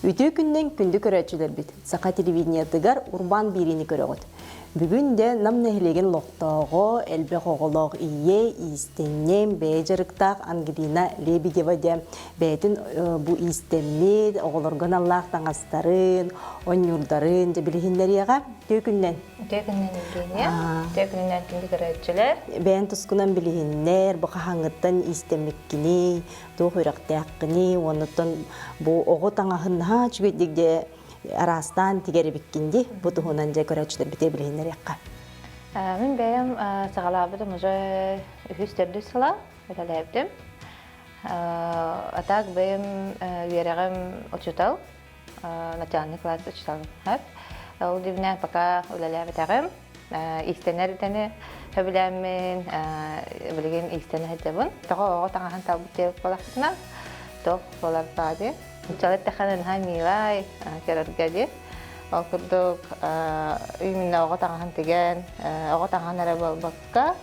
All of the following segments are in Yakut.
Үтүө күннэн күндү көрөөччүлэрбит! Саха телевидениетыгар Урбаан биэриини көрөҕүт. Бүгүн де Нам нэһилиэгин олохтооҕо, элбэх оҕолоох ийэ, иистэнньэҥ, бэйэ дьарыктаах Ангелина Лебедева диэн бэйэтин бу иистэммит, оҕолорго аналлаах таҥастарын, онньуурдарын дьэ билиһиннэриэҕэ. Үтүө күннэн! Үтүө күнүнэн Евгения. Үтүө күнүнэн күндү көрөөччүлэр. Бэйэн тускунан билиһиннэр, бу хаһааҥҥыттан иистэммиккиний, туох үөрэхтээххиний, уоннуттан бу оҕо таҥаһын наһаа үчүгэйдик дьэ араастаан тигэр эбиккин дии. Бу туһунан дьэ көрөөччүлэрбитигэр билиһиннэриэххэ. Мин бэйэм саҕалаабытым уже үһүс төрдүс сыла үлэлээбитим. А так бэйэм үөрэҕим учуутал, начальный класс учууталым. Ол дибинэ пока үлэлээбэтэҕим. Иистэнэр идэни сөбүлээммин, билигин иистэнэ сылдьабын. Тоҕо оҕо таҥаһын талбыт диэбит буоллахпытына, туох буолар баа дии. Нуччалыы эттэххинэ наһаа милай көрөргө дии. Ол курдук именно оҕо таҥаһын тигэн, оҕо таҥаһын эрэ буолбакка,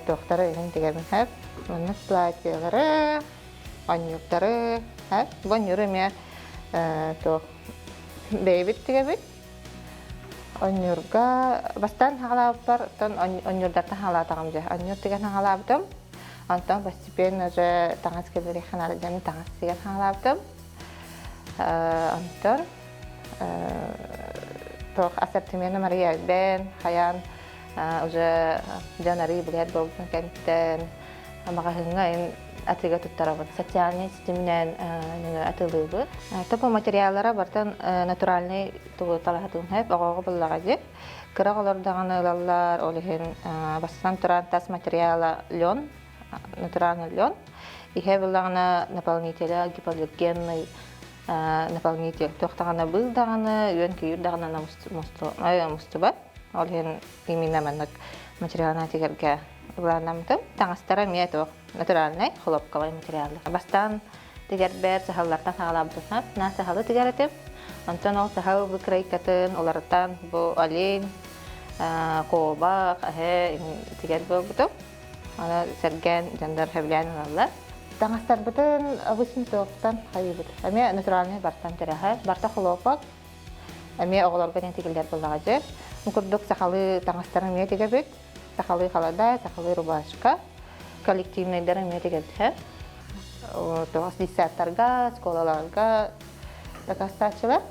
туохтары иһин тигэбин сөп. Маннык платьелары, онньуктары, бу онньууру эмиэ туох бэйэбит тигэбит. Онньуурга бастаан хаҕалаабыппар, оттон онньуурдартан хаҕалаатаҕым дьэ. Онньуур тигэн хаҕалаабытым. Онтон постепенно уже таҥас кэллэриэххэ наада диэн таҥас тигэн хаҕалаабытым. Онтон туох ассортимена Мария Альбен, хайаан уже дьон арыы билэр буолбутун кэнниттэн маҕаһыыҥҥа атыыга туттарабын. Социальнай ситиминэн атыылыыбыт. Топо материаллара барытын натуральный тугу талаһытыым сөп, оҕоҕо буллаҕа дии. Кыра оҕолор даҕаны ылаллар, ол иһин бастатан туран тас материала лен, натуральный лен. Иһэ буллаҕына наполнителя гипоаллергенный наполнитель туох даҕаны быыл даҕаны, үөн-көйүүр даҕаны мустубат. Ол иһин именно маннык материалынан тигэргэ былааннаммытым. Таҥастара эмиэ туох натуральнай, хлопковай материаллар. Бастаан тигэрбэр саһыллартан саҕалаабытым. На саһылы тигэр этим. Онтон ол саһыл выкройкатын уларытан бу олень, куобах, эһэ тигэр буолбутум. Аны сэргээн дьоннор сөбүлээн ылаллар. Таҥастарбытын обычно туохтан хайыыбыт. Эмиэ натуральный бартан тирэхэ. Барта хлопок, Эмиэ оҕолорго диэн тигиллэр буоллаҕа дьэ. Бу курдук сахалыы таҥастарын эмиэ тигэбит. Сахалыы халадаай, сахалыы рубашка. Коллективнайдары эмиэ тигэбит. Тоҕус детсадтарга, школаларга дакаастааччылар.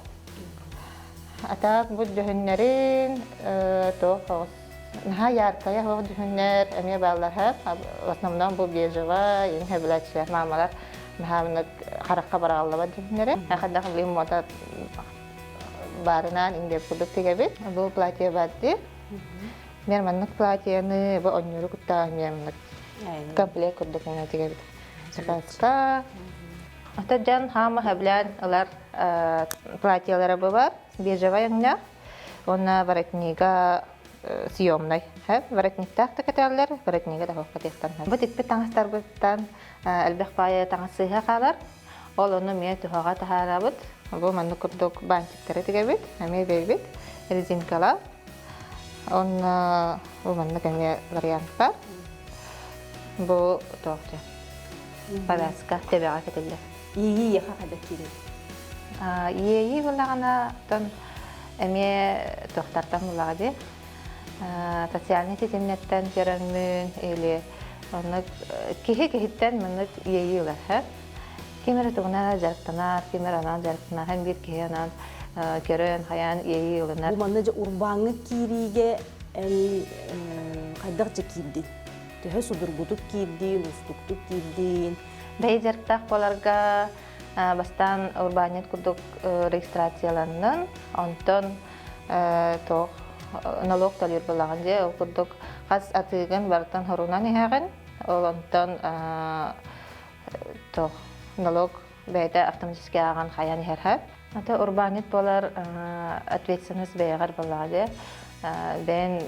А так бу дьүһүннэрин туох оҕус наһаа яркая оһох дьүһүннэр эмиэ бааллар. В основном бу бежевай, иҥ хэбилэччилэр маамалар наһаа харахха бараҕаллабат дьүһүннэрэ. Хайдах билим мода баарынаан иҥдэр курдук тигэбит. Бу платье бар дии. Мен маннык платьены бу онньууру кытта эмиэ маннык комплект курдук эмиэ тигэбит. Заказка. Ата дьон хаама хэблээн ылар платьелара бу бар. Бежевай өҥнөөх. Уонна воротнига съемнай. Воротниктаах да кэтэллэр, воротнига да хоххатыахтан. Бу тикпит таҥастарбыттан элбэх баайы таҥас сыыһа хаалар. Ол ону эмиэ туһаҕа таһаарабыт. Бу маннык курдук бантиктары тигэбит, эмиэ бэйбит резинкалар. Онно бу маннык эмиэ вариант бар. Бу туох повязка төбөҕө кэтиллэр. Иэйии яха хада киирэр. Иэйии буллаҕына тон эмиэ туохтартан буллаҕа дии. Социальнай ситимнэртэн көрөммүн или оннук киһи киһиттэн маннык иэйии ылар. Ким эрэ тугунан дьарыктанар, ким эрэ анаан дьарыктанар, һэн биир киһи анаан көрөн, хайаан иэйии ылынар. Бу манна дьэ урбааҥҥа киириигэ эн хайдах дьэ киирдин? Төһө судургутук киирдин, уустуктук киирдин? Бэйэ дьарыктаах буоларга бастаан урбаанньыт курдук регистрацияланнын, онтон туох налог төлүүр буолаҕын дьэ ол курдук хас атыыгын барытын хорунан иһэҕин ол онтон туох налог бэйэтэ автоматически ааҕан хайан иһэр һэ ата урбаанньыт буолар ответственность бэйэҕэр буоллаҕа дьэ бэйэн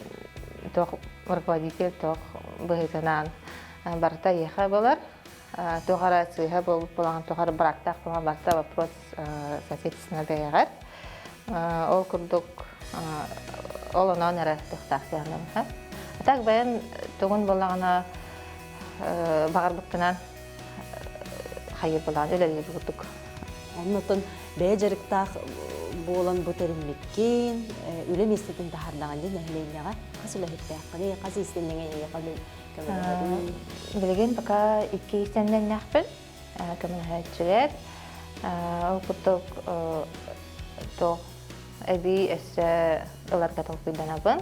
туох руководитель туох быһыытынан барыта эйиэхэ буолар туох эрэ сыыһа буолбут буолаҕын туох эрэ брактаах буолан барыта вопрос соответственно бэйэҕэр ол курдук ол онон эрэ туохтаах диэҕинэн а так бэйэн тугун буоллаҕына баҕарбыккынан хайыр буолаҕын үлэлиир курдук. Оннотон бэйэ дьарыктаах буолан бу тэриммиккин, үлэ миэстэтин таһаардаҕын дии нэһилиэнньэҕэ хас үлэһиттээххиний, хас иистэнньэҥэ эйиэхэ көмөлөһөрүй? Билигин пока икки иистэнньэҥнээхпин көмөлөһөөччүлэр. Ол курдук туох эбии өссө ыларга толкуйданабын.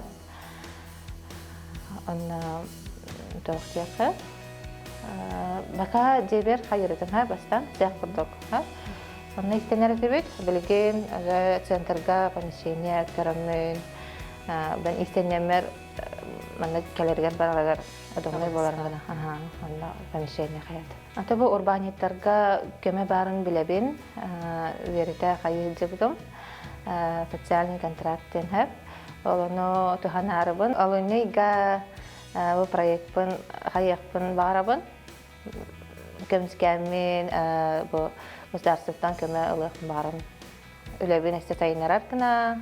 Онно туох диэххэ Бака дьиэбэр хайырытын бастаан сиэх курдук. Онно истэнэр этибит. Билигин уже центрга помещение көрөммүн, бен истэнньэммэр манна кэлэригэр барарыгар удобнай буоларын гына. Онно помещение хайат. Ата бу урбаанньыттарга көмө баарын билэбин. Үөрэтэ хайыы сылдьыбытым. Социальный контракт диэн хөп. Ол ону туһанаарыбын. Олунньу ыйга бу проекпын хайыахпын баҕарабын. Көмүскээммин бу государствоттан көмө ылыахпын баҕарабын. Үлэбин өссө сайыннарар гына,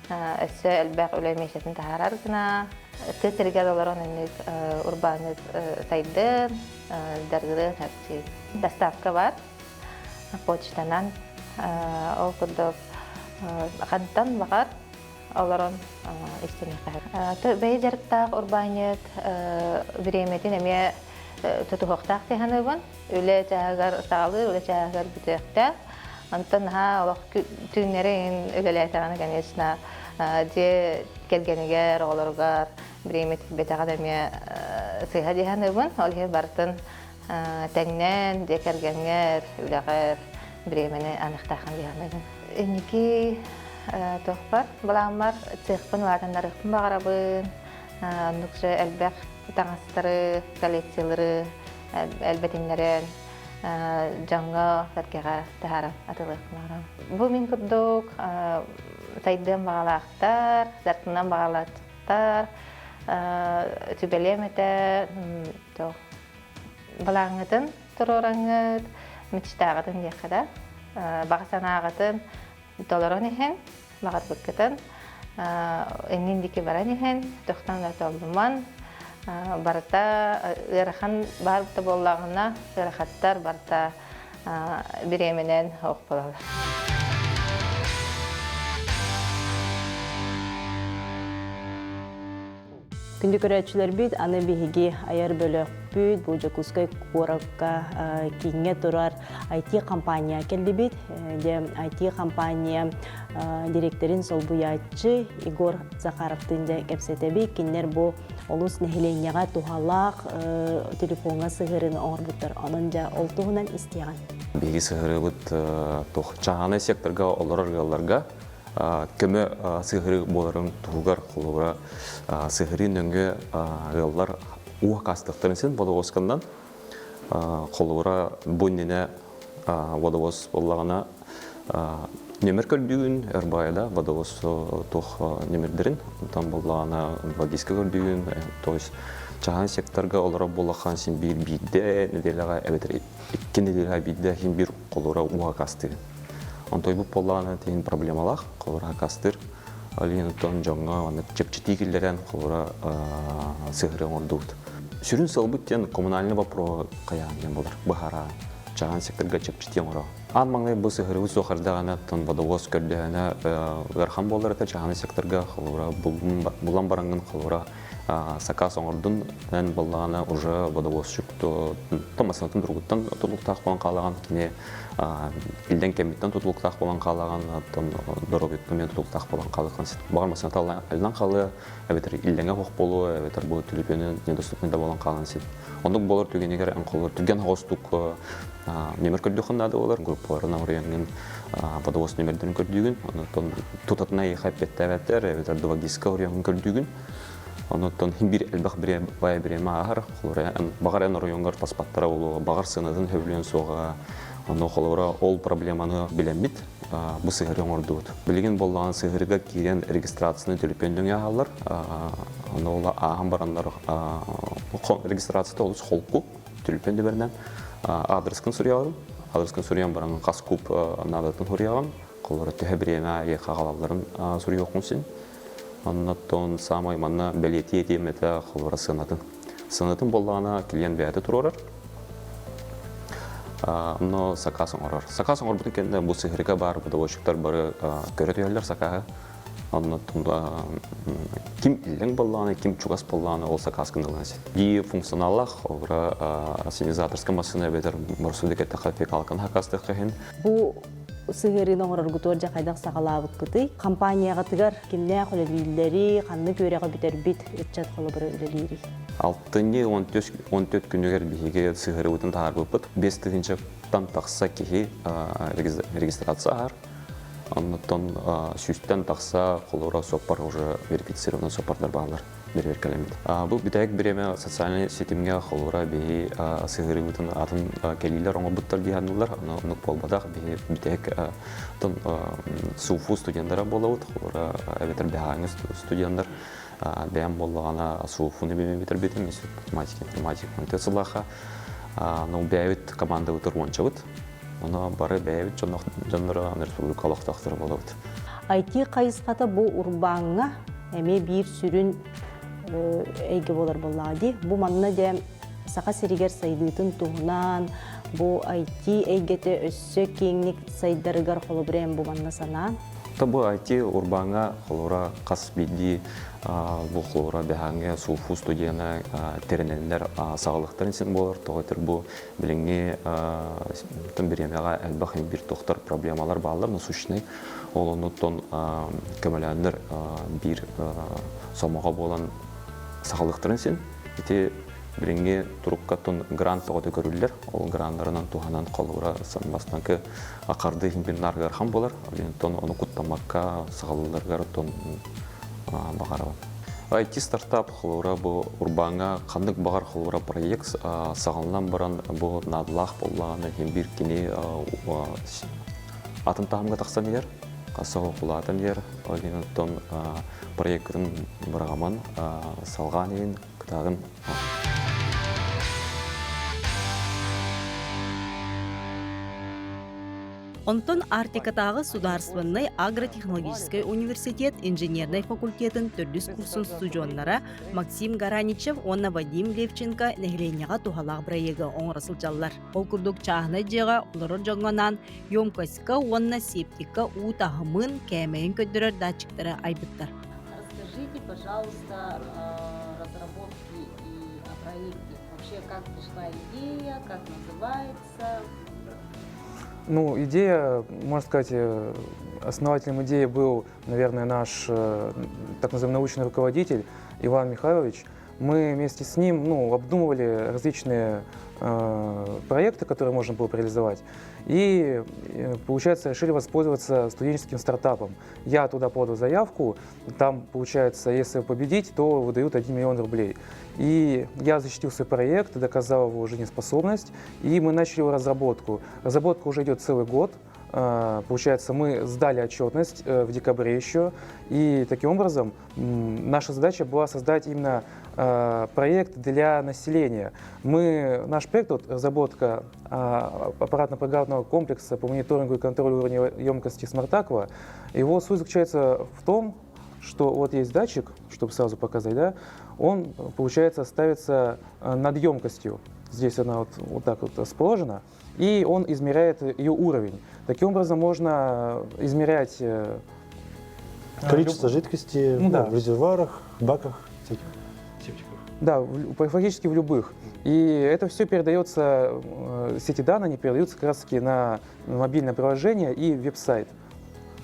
өссө элбэх үлэ миэстэтин таһаарар гына, тыа сиригэр олорон инник урбааннык сайдын, даргырын хэпсиир. Доставка бар, почтанан, ол курдук хантан баҕар олорон истиниэххэ. Бэйэ дьарыктаах урбаанньыт бириэмэтин эмиэ тутуһуохтаах дии саныыбын. Үлэ чааһыгар саҕалыыр, үлэ чааһыгар бүтүөхтээх. Онтон наһаа олох түүннэри үлэлээтэҕинэ, конечно, дьиэ кэргэнигэр, оҕолоругар бириэмэ тиийбэтэҕин эмиэ сыыһа дии саныыбын. Ол иһин барытын тэҥнээн, дьиэ кэргэҥҥэр, үлэҕэр бириэмэни аныахтааххын дии саныыбын. Инники туохпар, былааммар цехпын улаатыннарыахпын баҕарабын. Оннук же элбэх таҥастары, коллекциялары элбэтиннэрэн дьоҥҥо сэргэҕэ таһааран атылыахпын баҕарабын. Бу мин курдук сайдыан баҕалаахтар, дьарыктанан баҕалаахтар сүбэлиэм этэ былааҥҥытын туруораҥҥыт, мечтаҕытын диэххэ да, баҕа санааҕытын толорон иһэн, баҕарбыккытын иннин диэки баран иһэн, тохтон да толлуман, барыта ыарахан баар да буоллаҕына, ыарахаттар барыта бириэмэнэн ох буолаллар. Күндү көрөөччүлэрбит, аны биһиги айар бөлөхпүт бу Дьокуускай куоракка кииҥҥэ турар IT-компания кэллибит. Дьэ, IT-компания директорин солбуйааччы Егор Захаровтыын дьэ кэпсэтэбит. Кинилэр бу олус нэһилиэнньэҕэ туһалаах телефоҥҥа сыһыарыыны оҥорбуттар. Онон дьэ ол туһунан истиэҕин. Биһиги сыһыарыыбыт туох чааһынай секторга олорор ыалларга көмө сыһырыы буоларын туһугар холобура сыһырыы нөҥүө ыаллар уу хакаастыахтарын син водовозканнан холобура бу иннинэ водовоз буоллаҕына нөмер көрдүүгүн РБАда водовоз туох нөмердэрин онтон буоллаҕына логистика көрдүүгүн то есть чаһан секторга олорор буоллахха син биир биирдэ нэдиэлэҕэ эбэтэр икки нэдиэлэҕэ биирдэ син биир холобура уу хакаастыгын Онтойбут буоллаҕына тиһин проблемалаах, холобура хакастыыр. Ол иһин оттон дьоҥҥо маннык чэпчэтии киллэрэн, холобура сыһыры оҥордубут. Сүрүн сыалбыт диэн коммунальный вопрос хайаан диэн буолар, быһаараа. Чаҕан секторга чэпчэтии оҥоро. Аан маҥнай бу сыһырыбыт суох эрдэҕинэ, оттон водовоз көрдөһөнө ыарахан буолар этэ чаҕаны секторга, холобура булан бараҥҥын холобура сакаас оҥордун эн буоллаҕына уже водовозчик томасынатын туругуттан тутулуктаах буолан хаалаҕын кини иллэҥ кэмиттэн тутулуктаах буолан хаалаҕын оттон доруобуйаттан эмиэ тутулуктаах буолан хаалыаххын баҕар массыыната ылынан хаалыа эбэтэр иллэҥэ суох буолуо эбэтэр бу түлүпүөнү недоступный да буолан хаалан син оннук буолар түгэнигэр эн холобур түргэн соҕустук нөмер көрдүөххүн наада буолар группаларын оруйаҥҥын водовоз нөмердэрин көрдүүгүн онтон тутатына эйиэхэ эппиэттээбэттэр эбэтэр двагиска оруйаҥҥын көрдүүгүн Онуттан биир элбэх баай бириэмэ ааһар. Холобура, баҕар эн оройуоҥҥар таспаттара буолуо, баҕар сыанатын сөбүлүөн суоҕа. Ону холобура ол проблеманы билэммит бу сыһыары оҥордубут. Билигин буоллаҕына сыһыарыга киирэн регистрацияны төлөпүөн нөҥүө ааһаллар. Ону ол ааһан бараннар регистрацията олус холку төлөпүөн дөбөрүнэн аадырыскын суруйаҕын. Аадырыскын суруйан баран хас куб наадатын суруйаҕын. Холобура төһө бириэмэ аайы хаҕалалларын суруйуоххун син. Оннуттан саамай манна бэлиэтии этиэм этэ холобура сыанатын. Сыанатын буоллаҕына клиент бэйэтэ туруорар. Онно сакаас оҥорор. Сакаас оҥорбутун кэннэ бу сыһыарыга баар водовозчиктар бары көрө түһэллэр сакааһы. Онно ким иллэҥ буоллаҕына, ким чугас буоллаҕына ол сакааскын ылан син. Дии функционаллаах, олора ассенизаторскай массыына эбэтэр боросууда кэттэххэ фекалканы сакаастыахха иһин. Бу сыһыарыыны оҥороргутугар дьэ хайдах саҕалаабыккытый? Компанияҕытыгар кимнээх үлэлииллэрий, ханнык үөрэҕи бүтэрбит ыччат холобура үлэлиирий? Алтынньы 14 күнүгэр биһиги сыһыарыбытын таһаарбыппыт. 5 тыһыынчаттан тахса киһи регистрация аһар. Оннуттан сүүстэн тахса холура суоппар уже верифицированный суоппардар бааллар бэрэбиэркэлэммит. Бу бүтэһик бириэмэ социальнай ситимҥэ холура биһи сыһыарыыбытын атын кэлиилэр оҥорбуттар дии саныыллар. Ону оннук буолбатах. Биһи бүтэһик СУФУ студенттара буолабыт. Холура эбэтэр бэһааҥҥы студенттар бэйэм буоллаҕына СУФУну бүтэрбитим институт математики информатика факультет сыллаахха. Ну бэйэбит командабытыр уончабыт. Ону бары бэйэбит дьонноро республика олохтоохторо буолабыт. IT хайысхата бу урбааҥҥа эмиэ биир сүрүн эйгэ буолар буоллаҕа дии. Бу манна дьэ Саха сиригэр сайдыытын туһунан бу IT эйгэтэ өссө киэҥник сайдарыгар холобура эн бу манна санаан. То бу IT урбааҥҥа холобура хас биирдии бу холобура бэһээҥҥэ СУФУ студена тэринэллэр саҕалыктарын син буолар. Тоҕо этэр бу билиҥҥи бириэмэҕэ элбэх биир тохтор проблемалар бааллар насущный. Ол оннуттан көмөлөөннөр биир сомоҕо буолан саҕалыктарын син. Ити билиҥҥи туруккаттан грант тоҕото көрүллэр. Ол граннарынан туһанан холобура бастакы акарды иһин ыарахан буолар. Онтон ону куттаммакка саҕалыылларыгар оттон баҕарабын. IT стартап холобура бу урбааҥҥа ханнык баҕар холобура проект саҕаланан баран бу наадалаах буоллаҕына иһин биир кини атын таһымга тахсан иһэр, хасса улаатан иһэр. Ол иһин оттон проеккытын быраҕаман салҕаан иһин кытаатын. Онтон Арктикатааҕы судаарыстыбаннай агротехнологическай университет инженернэй факультетын төрдүс курсун устудьуоннара Максим Гараничев уонна Вадим Левченко нэһилиэнньэҕэ туһалаах бырайыагы оҥоро сылдьаллар. Ол курдук чааһынай дьиэҕэ олорор дьоҥҥо анаан емкостька уонна септикка уу таһымын, кээмэйин көрдөрөр датчиктары айбыттар. Расскажите, пожалуйста, о разработке и о проекте. Вообще, как пришла идея, как называется? Ну, идея, можно сказать, основателем идеи был, наверное, наш так называемый научный руководитель Иван Михайлович. Мы вместе с ним, ну, обдумывали различные проекты, которые можно было реализовать. И, получается, решили воспользоваться студенческим стартапом. Я туда подал заявку, там, получается, если победить, то выдают 1 миллион рублей. И я защитил свой проект, доказал его жизнеспособность, и мы начали его разработку. Разработка уже идет целый год. Получается, мы сдали отчетность в декабре еще, и таким образом наша задача была создать именно проект для населения. Наш проект, вот, разработка аппаратно-программного комплекса по мониторингу и контролю уровня емкости Smart Aqua, его суть заключается в том, что вот есть датчик, чтобы сразу показать, да, он, получается, ставится над емкостью. Здесь она вот так вот расположена, и он измеряет ее уровень. Таким образом можно измерять Количество жидкости Ну ну, да. в резервуарах, баках, всяких септиках. Да, фактически в любых. И это все передается, все эти данные, они передаются как раз таки на мобильное приложение и веб-сайт.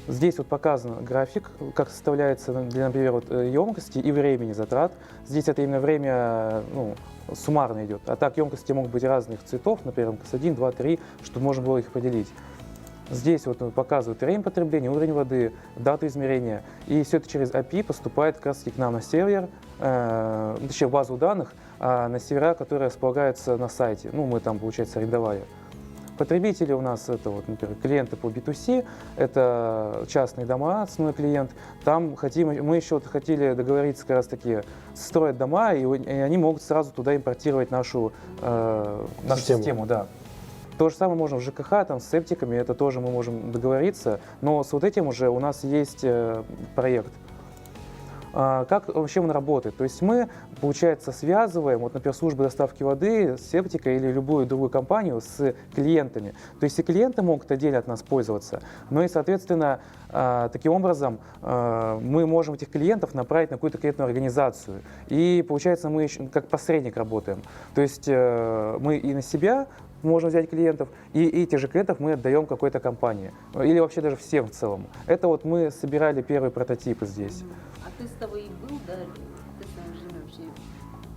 Здесь вот показан график, как составляется для, например, вот, емкости и времени затрат. Здесь это именно время, ну, суммарно идет. А так емкости могут быть разных цветов, например, емкость 1, 2, 3, чтобы можно было их поделить. Здесь вот показывают время потребления, уровень воды, дату измерения. И все это через API поступает как раз таки к нам на сервер, ну, точнее, в базу данных, а на сервера, которые располагаются на сайте. Ну, мы там, получается, арендовали. Потребители у нас это, вот, например, клиенты по B2C, это частные дома, основной клиент. Там хотим, мы еще вот хотели договориться как раз таки, строят дома, и они могут сразу туда импортировать нашу Систему. систему. Да. То же самое можно в ЖКХ, там, с септиками, это тоже мы можем договориться, но с вот этим уже у нас есть проект. Как вообще он работает? То есть мы, получается, связываем, вот, например, службу доставки воды, Септика или любую другую компанию с клиентами. То есть и клиенты могут отдельно от нас пользоваться, но и, соответственно, таким образом мы можем этих клиентов направить на какую-то клиентную организацию. И получается, мы еще как посредник работаем. То есть мы и на себя можем взять клиентов, и этих же клиентов мы отдаем какой-то компании. Или вообще даже всем в целом. Это вот мы собирали первые прототипы здесь. А тестовый был, да? В тестовом режиме вообще?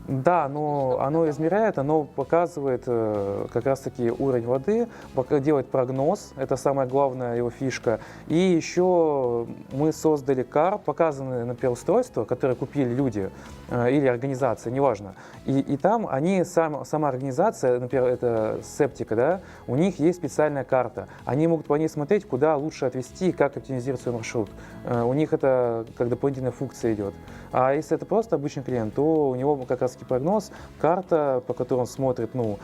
Да, но оно измеряет, оно показывает как раз-таки уровень воды, делает прогноз, это самая главная его фишка. И еще мы создали кар, показанные, например, устройства, которые купили люди или организации, неважно. И там они, сама организация, например, это Септика, да, у них есть специальная карта. Они могут по ней смотреть, куда лучше отвезти и как оптимизировать свой маршрут. У них это как дополнительная функция идет. А если это просто обычный клиент, то у него как раз таки прогноз, карта, по которой он смотрит, ну,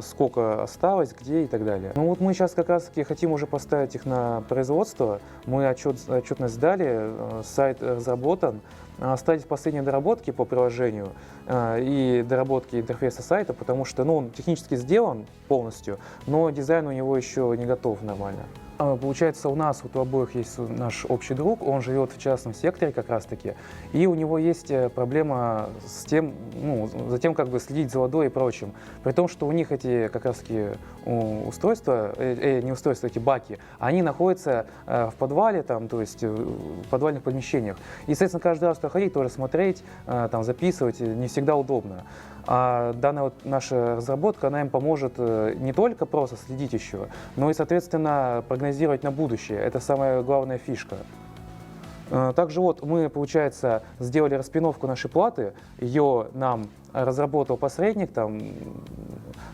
сколько осталось, где и так далее. Ну вот мы сейчас как раз таки хотим уже поставить их на производство. Мы отчетность сдали, сайт разработан. Остались последние доработки по приложению и доработки интерфейса сайта, потому что, ну, он технически сделан полностью, но дизайн у него еще не готов нормально. Получается, у нас вот у обоих есть наш общий друг, он живет в частном секторе как раз-таки, и у него есть проблема с тем, ну, за тем, как бы следить за водой и прочим. При том, что у них эти как раз-таки устройства, не устройства, эти баки, они находятся в подвале, там, то есть в подвальных помещениях. И, соответственно, каждый раз туда ходить, тоже смотреть, там, записывать, не всегда удобно. А данная вот наша разработка, она им поможет не только просто следить еще, но и, соответственно, прогнозировать на будущее. Это самая главная фишка. Также вот мы, получается, сделали распиновку нашей платы, ее нам разработал посредник,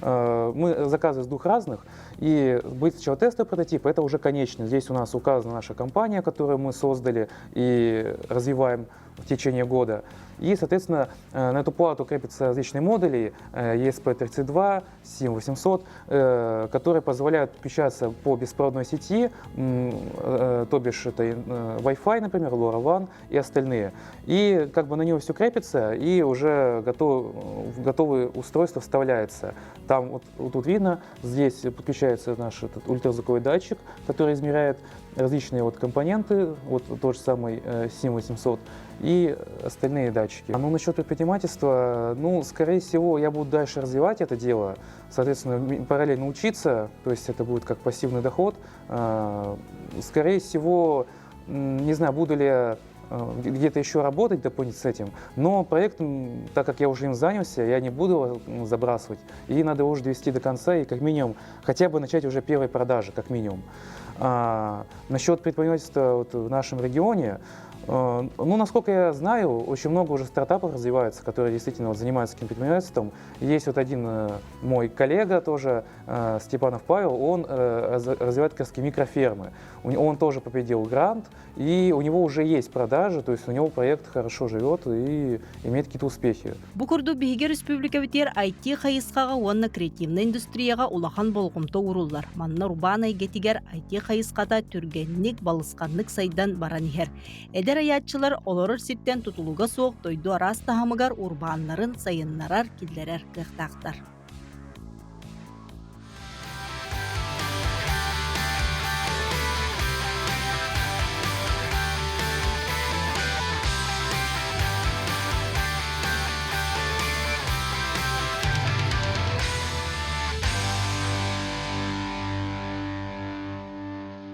мы заказывали с двух разных, и быть сначала тестовый прототип, это уже конечный. Здесь у нас указана наша компания, которую мы создали и развиваем в течение года. И, соответственно, на эту плату крепятся различные модули, ESP32, SIM800, которые позволяют подключаться по беспроводной сети, то бишь это Wi-Fi, например, LoRaWAN и остальные. И на него все крепится, и уже готовое устройство вставляется. Там вот тут видно, здесь подключается наш этот ультразвуковой датчик, который измеряет различные компоненты, тот же самый SIM800 и остальные датчики. Насчет предпринимательства, скорее всего, я буду дальше развивать это дело, соответственно, параллельно учиться, то есть это будет как пассивный доход. Скорее всего, не знаю, буду ли я где-то еще работать дополнительно с этим, но проект, так как я уже им занялся, я не буду его забрасывать, и надо его уже довести до конца и как минимум хотя бы начать уже первые продажи, как минимум. Насчет предпринимательства в нашем регионе, насколько я знаю, очень много уже стартапов развивается, которые действительно занимаются таким предпринимательством. Есть один мой коллега тоже, Степанов Павел, он развивает как раз таки микрофермы. Он тоже победил грант, и у него уже есть продажи, то есть у него проект хорошо живет и имеет какие-то успехи. Бу курдук биһиги республикабытыгар IT хайысхаҕа уонна креативнай индустрияҕа улахан болҕомто ууруллар. Манна урбаан эйгэтигэр IT хайысхата түргэнник, балысханнык сайдан баран иһэр. Эдэр айааччылар олорор сиртэн тутулуга суох дойду араас таһымыгар урбааннарын сайыннарар, киллэрэр кыахтаахтар.